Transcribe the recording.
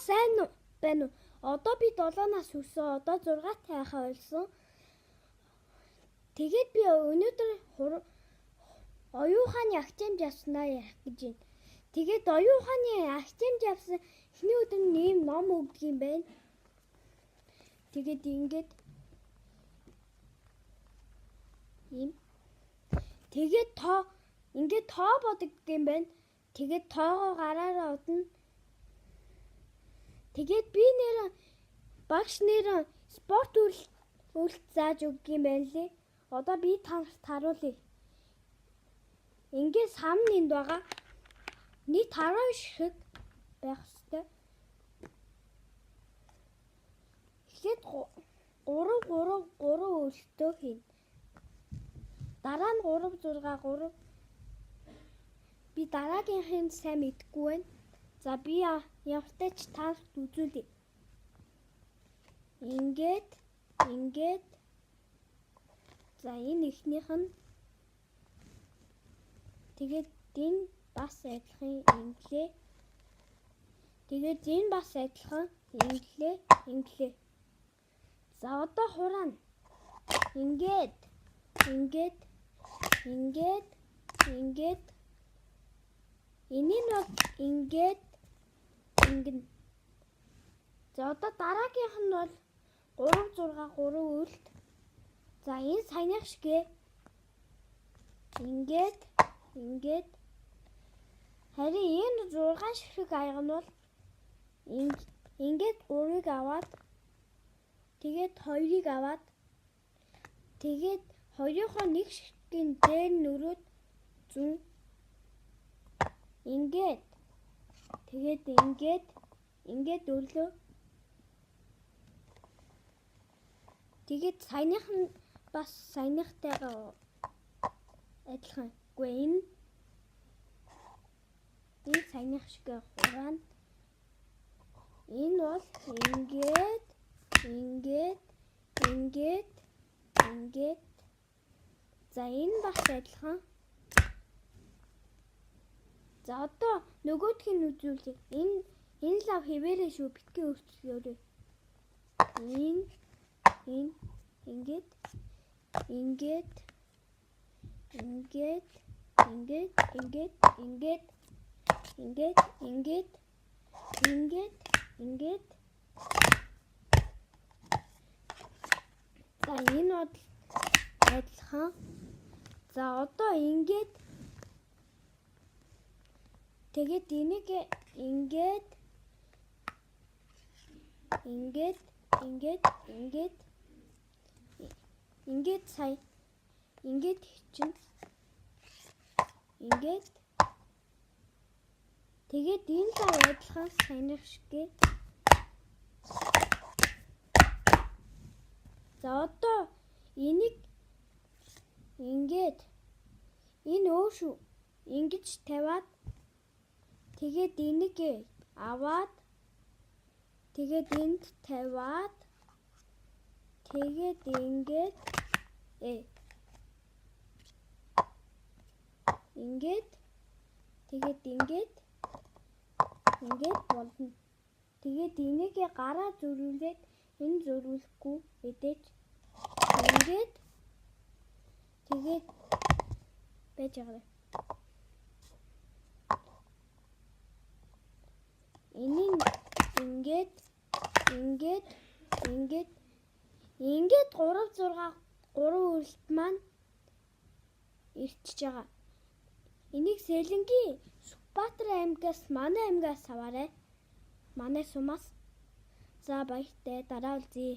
Сайн уу байна уу? Одоо би 7 нас хүрсэн. Одоо 6 тайхаа болсон. Тэгээд би өнөөдөр оюун ухааны агчаамж явснаа ярих гэж байна. Тэгээд оюун ухааны агчаамж явсан эхний өдөр нь ийм ном өгдөг юм байна. Тэгээд ингээд ийм тэгээд тоо ингээд тоо бодогддог юм байна. Тэгээд тоогоо гараараа одно. Тэгээд би нэр багш нэр спорт үйлт зааж өгдөг юм байна лээ. Одоо би та нарт харуулъя. Ингээд сан энд байгаа. Нийт 12 ширхэг байх ёстой. Эхлээд 3 3 3 үйлтөө хийнэ. Дараа нь 3 6 3. Би дараагийнхын сайн мэдэхгүй байна. За би ямартай ч та нарт үзүүлье. Ингээд ингээд за энэ эхнийх нь тэгээд энэ бас адилхан инглээ. Тэгээд энэ бас адилхан инглээ, инглээ. За одоо хураана. Ингээд ингээд ингээд ингээд энэ нь бол ингээд ингэнэ. За одоо дараагийнх нь бол 3 6 3 үлд. За энэ саяных шигэ. Ингээд ингээд харин энэ 6 ширхэг аяга нь бол ингээд 3-ыг аваад тэгээд 2-ыг аваад тэгээд 2-ынхоо нэг ширхгийн дээр нь өрөөд зүүн ингээд тэгээд ингээд ингээд өрлөө. Тэгээд саяных нь бас саяныхтайгаа адилхан. Үгүй энэ саяных шиг хураана. Энэ бол ингээд ингээд ингээд ингээд. За энэ бас адилхан. За одоо нөгөөх нь үзүүлье. Энэ лав хэвээрээ шүү, битгий өөрчлөөрэй. Энэ ингээд ингээд ингээд ингээд ингээд ингээд ингээд ингээд ингээд ингээд. За энэ бол адилхан. За одоо ингээд тэгээд энийг ингээд ингээд ингээд ингээд ингээд сая ингээд хичин ингээд тэгээд энэ лав адилхан саяных шигэ. За одоо энийг ингээд энэ өөр шүү. Ингэж тавиад тэгээд энийг аваад тэгээд энд тавиад тэгээд ингээд ингээд тэгээд ингээд ингээд болно. Тэгээд энийг гараа зөрүүлээд энэ зөрүүлэхгүй мэдээж ингээд тэгээд байж байгаа. Энийг ингээд ингээд ингээд ингээд 3 6 3 өрөлт маань ирчихэж байгаа. Энийг Сэлэнгийн Сүхбаатар аймгаас манай аймгаас аваарай. Манай сумаас. За баяртай, дараа уулзъя.